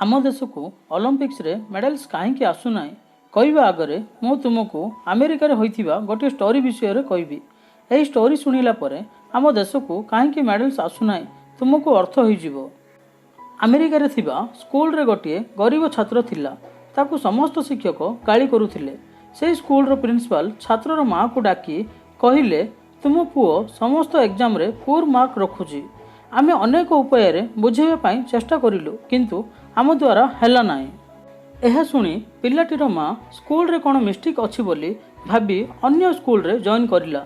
ଆମ ଦେଶକୁ ଅଲମ୍ପିକ୍ସରେ ମେଡ଼ାଲ୍ସ କାହିଁକି ଆସୁନାହିଁ, କହିବା ଆଗରେ ମୁଁ ତୁମକୁ ଆମେରିକାରେ ହୋଇଥିବା ଗୋଟିଏ ଷ୍ଟୋରି ବିଷୟରେ କହିବି। ଏହି ଷ୍ଟୋରି ଶୁଣିଲା ପରେ ଆମ ଦେଶକୁ କାହିଁକି ମେଡ଼ାଲ୍ସ ଆସୁନାହିଁ, ତୁମକୁ ଅର୍ଥ ହୋଇଯିବ। ଆମେରିକାରେ ଥିବା ସ୍କୁଲରେ ଗୋଟିଏ ଗରିବ ଛାତ୍ର ଥିଲା। ତାକୁ ସମସ୍ତ ଶିକ୍ଷକ ଗାଳି କରୁଥିଲେ। ସେହି ସ୍କୁଲର ପ୍ରିନ୍ସିପାଲ ଛାତ୍ରର ମାଆକୁ ଡାକି କହିଲେ, "ତୁମ ପୁଅ ସମସ୍ତ ଏକ୍ଜାମରେ ପୁଅର୍ ମାର୍କ ରଖୁଛି। ଆମେ ଅନେକ ଉପାୟରେ ବୁଝାଇବା ପାଇଁ ଚେଷ୍ଟା କରିଲୁ, କିନ୍ତୁ ଆମ ଦ୍ୱାରା ହେଲା ନାହିଁ।" ଏହା ଶୁଣି ପିଲାଟିର ମା ସ୍କୁଲରେ କ'ଣ ମିଷ୍ଟେକ୍ ଅଛି ବୋଲି ଭାବି ଅନ୍ୟ ସ୍କୁଲରେ ଜଏନ୍ କରିଲା।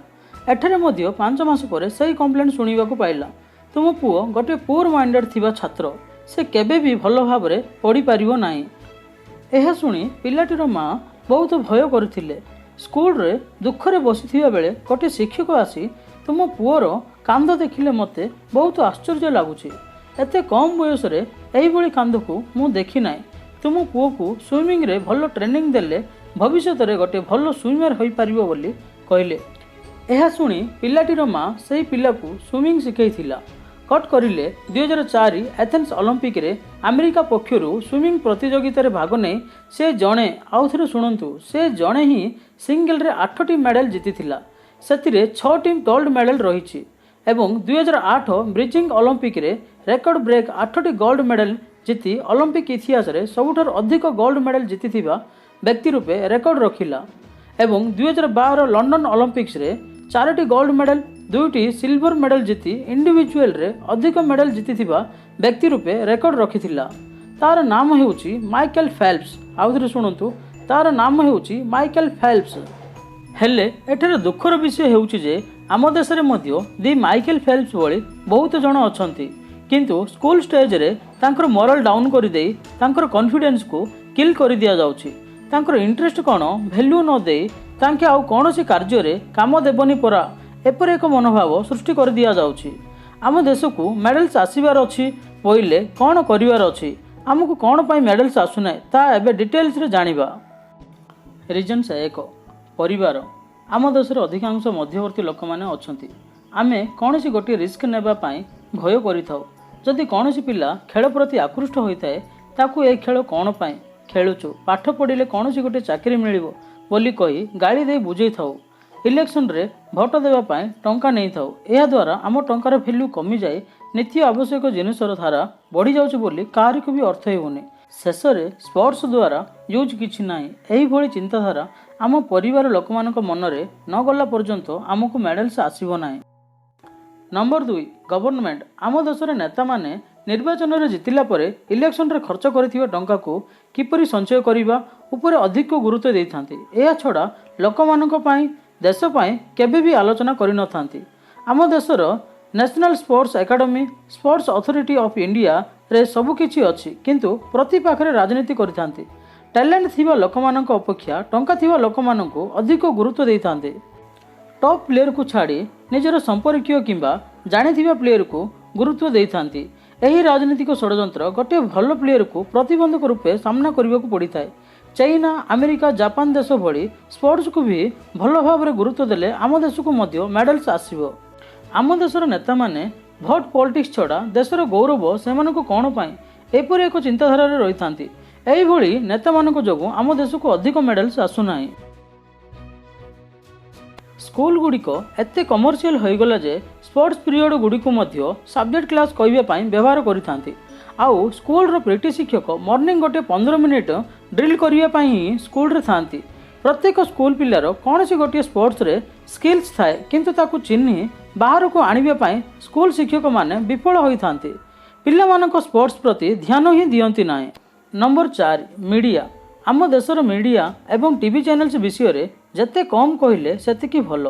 ଏଠାରେ ମଧ୍ୟ 5 ମାସ ପରେ ସେହି କମ୍ପ୍ଲେନ୍ ଶୁଣିବାକୁ ପାଇଲା, "ତୁମ ପୁଅ ଗୋଟିଏ ପୁଅର୍ ମାଇଣ୍ଡେଡ଼ ଥିବା ଛାତ୍ର। ସେ କେବେ ବି ଭଲ ଭାବରେ ପଢ଼ିପାରିବ ନାହିଁ।" ଏହା ଶୁଣି ପିଲାଟିର ମା ବହୁତ ଭୟ କରିଥିଲେ। ସ୍କୁଲରେ ଦୁଃଖରେ ବସିଥିବା ବେଳେ ଗୋଟିଏ ଶିକ୍ଷକ ଆସି, "ତୁମ ପୁଅର କାନ୍ଧ ଦେଖିଲେ ମୋତେ ବହୁତ ଆଶ୍ଚର୍ଯ୍ୟ ଲାଗୁଛି। ଏତେ କମ୍ ବୟସରେ ଏହିଭଳି କାନ୍ଧକୁ ମୁଁ ଦେଖିନାହିଁ। ତୁମ ପୁଅକୁ ସୁଇମିଂରେ ଭଲ ଟ୍ରେନିଂ ଦେଲେ ଭବିଷ୍ୟତରେ ଗୋଟିଏ ଭଲ ସୁଇମର ହୋଇପାରିବ" ବୋଲି କହିଲେ। ଏହା ଶୁଣି ପିଲାଟିର ମା ସେହି ପିଲାକୁ ସୁଇମିଂ ଶିଖାଇଥିଲା। କଟ୍ କରିଲେ 2004 ଏଥେନ୍ସ ଅଲମ୍ପିକରେ ଆମେରିକା ପକ୍ଷରୁ ସୁଇମିଂ ପ୍ରତିଯୋଗିତାରେ ଭାଗ ନେଇ ସେ ଜଣେ, ଆଉଥରେ ଶୁଣନ୍ତୁ, ସେ ଜଣେ ହିଁ ସିଙ୍ଗଲରେ ଆଠଟି ମେଡ଼ାଲ ଜିତିଥିଲା। ସେଥିରେ ଛଅଟି ଗୋଲ୍ଡ ମେଡ଼ାଲ ରହିଛି ଏବଂ 2008 ବେଜିଂ ଅଲମ୍ପିକରେ ରେକର୍ଡ ବ୍ରେକ୍ ଆଠଟି ଗୋଲ୍ଡ ମେଡ଼ାଲ ଜିତି ଅଲମ୍ପିକ ଇତିହାସରେ ସବୁଠାରୁ ଅଧିକ ଗୋଲ୍ଡ ମେଡ଼ାଲ ଜିତିଥିବା ବ୍ୟକ୍ତି ରୂପେ ରେକର୍ଡ ରଖିଲା ଏବଂ 2012 ଲଣ୍ଡନ ଅଲମ୍ପିକ୍ସରେ ଚାରୋଟି ଗୋଲ୍ଡ ମେଡ଼ାଲ, ଦୁଇଟି ସିଲଭର ମେଡ଼ାଲ ଜିତି ଇଣ୍ଡିଭିଜୁଆଲରେ ଅଧିକ ମେଡ଼ାଲ ଜିତିଥିବା ବ୍ୟକ୍ତି ରୂପେ ରେକର୍ଡ ରଖିଥିଲା। ତାର ନାମ ହେଉଛି ମାଇକେଲ ଫେଲ୍ପସ୍। ଆଉଥରେ ଶୁଣନ୍ତୁ, ତାର ନାମ ହେଉଛି ମାଇକେଲ ଫେଲ୍ପସ୍। ହେଲେ ଏଠାରେ ଦୁଃଖର ବିଷୟ ହେଉଛି ଯେ ଆମ ଦେଶରେ ମଧ୍ୟ ଦି ମାଇକେଲ ଫେଲ୍ପସ୍ ଭଳି ବହୁତ ଜଣ ଅଛନ୍ତି, କିନ୍ତୁ ସ୍କୁଲ ଷ୍ଟେଜରେ ତାଙ୍କର ମୋରାଲ ଡାଉନ୍ କରିଦେଇ ତାଙ୍କର କନଫିଡେନ୍ସକୁ କିଲ୍ କରିଦିଆଯାଉଛି। ତାଙ୍କର ଇଣ୍ଟରେଷ୍ଟ କ'ଣ ଭ୍ୟାଲ୍ୟୁ ନ ଦେଇ ତାଙ୍କେ ଆଉ କୌଣସି କାର୍ଯ୍ୟରେ କାମ ଦେବନି ପରା, ଏପରି ଏକ ମନୋଭାବ ସୃଷ୍ଟି କରିଦିଆଯାଉଛି। ଆମ ଦେଶକୁ ମେଡ଼ାଲ୍ସ ଆସିବାର ଅଛି ବୋଇଲେ କ'ଣ କରିବାର ଅଛି, ଆମକୁ କ'ଣ ପାଇଁ ମେଡ଼ାଲ୍ସ ଆସୁନାହିଁ, ତାହା ଏବେ ଡିଟେଲ୍ସରେ ଜାଣିବା। ରିଜନ୍ସ ଏକ, ପରିବାର। ଆମ ଦେଶରେ ଅଧିକାଂଶ ମଧ୍ୟବର୍ତ୍ତୀ ଲୋକମାନେ ଅଛନ୍ତି। ଆମେ କୌଣସି ଗୋଟିଏ ରିସ୍କ ନେବା ପାଇଁ ଭୟ କରିଥାଉ। ଯଦି କୌଣସି ପିଲା ଖେଳ ପ୍ରତି ଆକୃଷ୍ଟ ହୋଇଥାଏ, ତାକୁ "ଏ ଖେଳ କ'ଣ ପାଇଁ ଖେଳୁଛୁ? ପାଠ ପଢ଼ିଲେ କୌଣସି ଗୋଟିଏ ଚାକିରି ମିଳିବ" ବୋଲି କହି ଗାଳି ଦେଇ ବୁଝେଇଥାଉ। ଇଲେକ୍ସନରେ ଭୋଟ ଦେବା ପାଇଁ ଟଙ୍କା ନେଇଥାଉ। ଏହାଦ୍ୱାରା ଆମ ଟଙ୍କାର ଭ୍ୟାଲ୍ୟୁ କମିଯାଇ ନିତ୍ୟ ଆବଶ୍ୟକ ଜିନିଷର ଧାରା ବଢ଼ିଯାଉଛି ବୋଲି କାହାରିକୁ ବି ଅର୍ଥ ହେଉନି। ଶେଷରେ ସ୍ପୋର୍ଟସ ଦ୍ୱାରା ୟୁଜ୍ କିଛି ନାହିଁ, ଏହିଭଳି ଚିନ୍ତାଧାରା ଆମ ପରିବାର ଲୋକମାନଙ୍କ ମନରେ ନ ଗଲା ପର୍ଯ୍ୟନ୍ତ ଆମକୁ ମେଡ଼ାଲ୍ସ ଆସିବ ନାହିଁ। Number 2, government. ଆମ ଦେଶର ନେତାମାନେ ନିର୍ବାଚନରେ ଜିତିଲା ପରେ ଇଲେକ୍ସନରେ ଖର୍ଚ୍ଚ କରିଥିବା ଟଙ୍କାକୁ କିପରି ସଞ୍ଚୟ କରିବା ଉପରେ ଅଧିକ ଗୁରୁତ୍ୱ ଦେଇଥାନ୍ତି। ଏହା ଛଡ଼ା ଲୋକମାନଙ୍କ ପାଇଁ, ଦେଶ ପାଇଁ କେବେ ବି ଆଲୋଚନା କରିନଥାନ୍ତି। ଆମ ଦେଶର national sports academy, sports authority of ଇଣ୍ଡିଆରେ ସବୁକିଛି ଅଛି, କିନ୍ତୁ ପ୍ରତି ପାଖରେ ରାଜନୀତି କରିଥାନ୍ତି। ଟ୍ୟାଲେଣ୍ଟ ଥିବା ଲୋକମାନଙ୍କ ଅପେକ୍ଷା ଟଙ୍କା ଥିବା ଲୋକମାନଙ୍କୁ ଅଧିକ ଗୁରୁତ୍ୱ ଦେଇଥାନ୍ତି। ଟପ୍ ପ୍ଲେୟରକୁ ଛାଡ଼ି ନିଜର ସମ୍ପର୍କୀୟ କିମ୍ବା ଜାଣିଥିବା ପ୍ଲେୟରକୁ ଗୁରୁତ୍ୱ ଦେଇଥାନ୍ତି। ଏହି ରାଜନୈତିକ ଷଡ଼ଯନ୍ତ୍ର ଗୋଟିଏ ଭଲ ପ୍ଲେୟରକୁ ପ୍ରତିବନ୍ଧକ ରୂପେ ସାମ୍ନା କରିବାକୁ ପଡ଼ିଥାଏ। ଚାଇନା, ଆମେରିକା, ଜାପାନ ଦେଶ ଭଳି ସ୍ପୋର୍ଟସକୁ ବି ଭଲ ଭାବରେ ଗୁରୁତ୍ୱ ଦେଲେ ଆମ ଦେଶକୁ ମଧ୍ୟ ମେଡ଼ାଲ୍ସ ଆସିବ। ଆମ ଦେଶର ନେତାମାନେ ଭୋଟ ପଲିଟିକ୍ସ ଛଡ଼ା ଦେଶର ଗୌରବ ସେମାନଙ୍କୁ କ'ଣ ପାଇଁ, ଏପରି ଏକ ଚିନ୍ତାଧାରାରେ ରହିଥାନ୍ତି। ଏହିଭଳି ନେତାମାନଙ୍କ ଯୋଗୁଁ ଆମ ଦେଶକୁ ଅଧିକ ମେଡ଼ାଲ୍ସ ଆସୁନାହିଁ। ସ୍କୁଲ ଗୁଡ଼ିକ ଏତେ କମର୍ସିଆଲ ହୋଇଗଲା ଯେ ସ୍ପୋର୍ଟସ ପିରିୟଡ଼ ଗୁଡ଼ିକୁ ମଧ୍ୟ ସବଜେକ୍ଟ କ୍ଲାସ୍ କହିବା ପାଇଁ ବ୍ୟବହାର କରିଥାନ୍ତି। ଆଉ ସ୍କୁଲର ପିଟି ଶିକ୍ଷକ ମର୍ଣ୍ଣିଂ ଗୋଟିଏ 15 ମିନିଟ୍ ଡ୍ରିଲ୍ କରିବା ପାଇଁ ହିଁ ସ୍କୁଲରେ ଥାଆନ୍ତି। ପ୍ରତ୍ୟେକ ସ୍କୁଲ ପିଲାର କୌଣସି ଗୋଟିଏ ସ୍ପୋର୍ଟସରେ ସ୍କିଲ୍ସ ଥାଏ, କିନ୍ତୁ ତାକୁ ଚିହ୍ନି ବାହାରକୁ ଆଣିବା ପାଇଁ ସ୍କୁଲ ଶିକ୍ଷକମାନେ ବିଫଳ ହୋଇଥାନ୍ତି। ପିଲାମାନଙ୍କ ସ୍ପୋର୍ଟସ ପ୍ରତି ଧ୍ୟାନ ହିଁ ଦିଅନ୍ତି ନାହିଁ। Number 4, media. ଆମ ଦେଶର ମିଡ଼ିଆ ଏବଂ ଟିଭି ଚ୍ୟାନେଲ୍ସ ବିଷୟରେ ଯେତେ କମ୍ କହିଲେ ସେତିକି ଭଲ।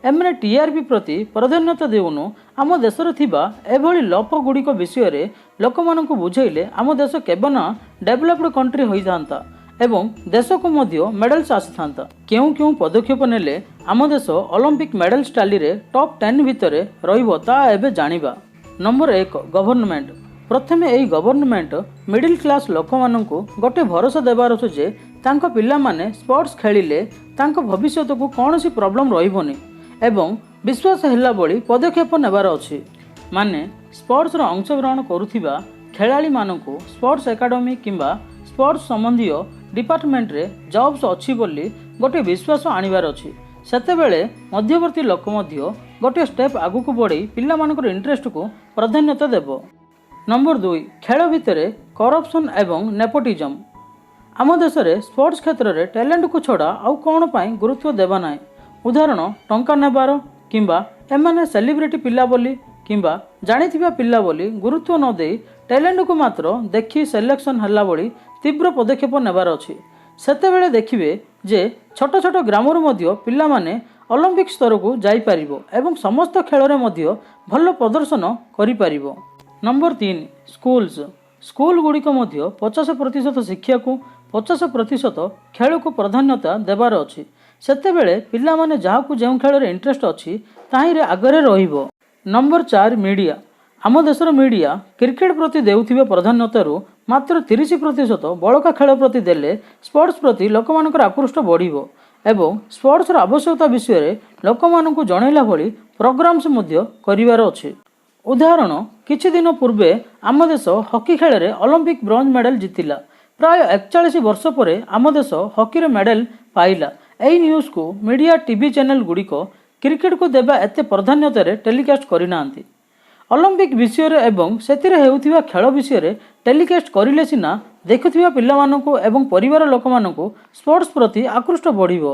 ଏମାନେ ଟିଆରପି ପ୍ରତି ପ୍ରାଧାନ୍ୟତା ଦେଉନୁ। ଆମ ଦେଶରେ ଥିବା ଏଭଳି ଲୋପ ଗୁଡ଼ିକ ବିଷୟରେ ଲୋକମାନଙ୍କୁ ବୁଝେଇଲେ ଆମ ଦେଶ କେବେ ନା ଡେଭଲପଡ କଣ୍ଟ୍ରି ହୋଇଥାନ୍ତା ଏବଂ ଦେଶକୁ ମଧ୍ୟ ମେଡ଼ାଲ୍ସ ଆସିଥାନ୍ତା। କେଉଁ କେଉଁ ପଦକ୍ଷେପ ନେଲେ ଆମ ଦେଶ ଅଲମ୍ପିକ ମେଡ଼ାଲ୍ସ ଟାଲିରେ ଟପ୍ 10 ଭିତରେ ରହିବ, ତାହା ଏବେ ଜାଣିବା। Number 1, government. ପ୍ରଥମେ ଏହି ଗଭର୍ଣ୍ଣମେଣ୍ଟ ମିଡିଲ୍ କ୍ଲାସ୍ ଲୋକମାନଙ୍କୁ ଗୋଟେ ଭରସା ଦେବାର ଅଛି ଯେ ତାଙ୍କ ପିଲାମାନେ ସ୍ପୋର୍ଟସ ଖେଳିଲେ ତାଙ୍କ ଭବିଷ୍ୟତକୁ କୌଣସି ପ୍ରୋବ୍ଲେମ୍ ରହିବନି ଏବଂ ବିଶ୍ୱାସ ହେଲା ଭଳି ପଦକ୍ଷେପ ନେବାର ଅଛି। ମାନେ ସ୍ପୋର୍ଟସର ଅଂଶଗ୍ରହଣ କରୁଥିବା ଖେଳାଳିମାନଙ୍କୁ ସ୍ପୋର୍ଟସ୍ ଏକାଡେମୀ କିମ୍ବା ସ୍ପୋର୍ଟସ୍ ସମ୍ବନ୍ଧୀୟ ଡିପାର୍ଟମେଣ୍ଟରେ ଜବ୍ସ ଅଛି ବୋଲି ଗୋଟିଏ ବିଶ୍ୱାସ ଆଣିବାର ଅଛି। ସେତେବେଳେ ମଧ୍ୟବର୍ତ୍ତୀ ଲୋକ ମଧ୍ୟ ଗୋଟିଏ ଷ୍ଟେପ୍ ଆଗକୁ ବଢ଼େଇ ପିଲାମାନଙ୍କର ଇଣ୍ଟରେଷ୍ଟକୁ ପ୍ରାଧାନ୍ୟତା ଦେବ। ନମ୍ବର 2, ଖେଳ ଭିତରେ କରପ୍ସନ୍ ଏବଂ ନେପୋଟିଜମ୍। ଆମ ଦେଶରେ ସ୍ପୋର୍ଟସ୍ କ୍ଷେତ୍ରରେ ଟ୍ୟାଲେଣ୍ଟକୁ ଛଡ଼ା ଆଉ କ'ଣ ପାଇଁ ଗୁରୁତ୍ୱ ଦେବା ନାହିଁ। ଉଦାହରଣ, ଟଙ୍କା ନେବାର କିମ୍ବା ଏମାନେ ସେଲିବ୍ରିଟି ପିଲା ବୋଲି କିମ୍ବା ଜାଣିଥିବା ପିଲା ବୋଲି ଗୁରୁତ୍ୱ ନ ଦେଇ ଟ୍ୟାଲେଣ୍ଟକୁ ମାତ୍ର ଦେଖି ସିଲେକ୍ସନ୍ ହେଲା ଭଳି ତୀବ୍ର ପଦକ୍ଷେପ ନେବାର ଅଛି। ସେତେବେଳେ ଦେଖିବେ ଯେ ଛୋଟ ଛୋଟ ଗ୍ରାମରୁ ମଧ୍ୟ ପିଲାମାନେ ଅଲମ୍ପିକ୍ ସ୍ତରକୁ ଯାଇପାରିବ ଏବଂ ସମସ୍ତ ଖେଳରେ ମଧ୍ୟ ଭଲ ପ୍ରଦର୍ଶନ କରିପାରିବ। Number 3, schools. ସ୍କୁଲ ଗୁଡ଼ିକ ମଧ୍ୟ 50% ଶିକ୍ଷାକୁ, 50% ଖେଳକୁ ପ୍ରାଧାନ୍ୟତା ଦେବାର ଅଛି। ସେତେବେଳେ ପିଲାମାନେ ଯାହାକୁ ଯେଉଁ ଖେଳରେ ଇଣ୍ଟରେଷ୍ଟ ଅଛି, ତାହିଁରେ ଆଗରେ ରହିବ। Number 4, media. ଆମ ଦେଶର ମିଡ଼ିଆ କ୍ରିକେଟ ପ୍ରତି ଦେଉଥିବା ପ୍ରାଧାନ୍ୟତାରୁ ମାତ୍ର 30% ବଳକା ଖେଳ ପ୍ରତି ଦେଲେ ସ୍ପୋର୍ଟସ୍ ପ୍ରତି ଲୋକମାନଙ୍କର ଆକୃଷ୍ଟ ବଢ଼ିବ ଏବଂ ସ୍ପୋର୍ଟସର ଆବଶ୍ୟକତା ବିଷୟରେ ଲୋକମାନଙ୍କୁ ଜଣାଇଲା ଭଳି ପ୍ରୋଗ୍ରାମ୍ସ ମଧ୍ୟ କରିବାର ଅଛି। ଉଦାହରଣ, କିଛି ଦିନ ପୂର୍ବେ ଆମ ଦେଶ ହକି ଖେଳରେ ଅଲମ୍ପିକ୍ ବ୍ରୋଞ୍ଜ ମେଡାଲ ଜିତିଲା। ପ୍ରାୟ 41 ବର୍ଷ ପରେ ଆମ ଦେଶ ହକିରେ ମେଡାଲ ପାଇଲା। ଏହି ନ୍ୟୁଜ୍କୁ ମିଡ଼ିଆ, ଟିଭି ଚ୍ୟାନେଲ ଗୁଡ଼ିକ କ୍ରିକେଟକୁ ଦେବା ଏତେ ପ୍ରାଧାନ୍ୟତାରେ ଟେଲିକାଷ୍ଟ କରିନାହାନ୍ତି। ଅଲମ୍ପିକ୍ ବିଷୟରେ ଏବଂ ସେଥିରେ ହେଉଥିବା ଖେଳ ବିଷୟରେ ଟେଲିକାଷ୍ଟ କରିଲେ ସିନା ଦେଖୁଥିବା ପିଲାମାନଙ୍କୁ ଏବଂ ପରିବାର ଲୋକମାନଙ୍କୁ ସ୍ପୋର୍ଟସ୍ ପ୍ରତି ଆକୃଷ୍ଟ ବଢ଼ିବ।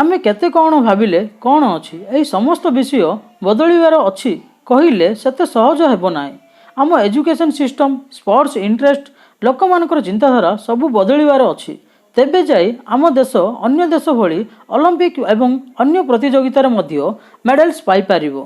ଆମେ କେତେ କ'ଣ ଭାବିଲେ କ'ଣ ଅଛି, ଏହି ସମସ୍ତ ବିଷୟ ବଦଳିବାର ଅଛି କହିଲେ ସେତେ ସହଜ ହେବ ନାହିଁ। ଆମ ଏଜୁକେସନ୍ ସିଷ୍ଟମ୍, ସ୍ପୋର୍ଟସ୍ ଇଣ୍ଟରେଷ୍ଟ, ଲୋକମାନଙ୍କର ଚିନ୍ତାଧାରା ସବୁ ବଦଳିବାର ଅଛି। ତେବେ ଯାଇ ଆମ ଦେଶ ଅନ୍ୟ ଦେଶ ଭଳି ଅଲମ୍ପିକ୍ ଏବଂ ଅନ୍ୟ ପ୍ରତିଯୋଗିତାରେ ମଧ୍ୟ ମେଡାଲ୍ସ ପାଇପାରିବ।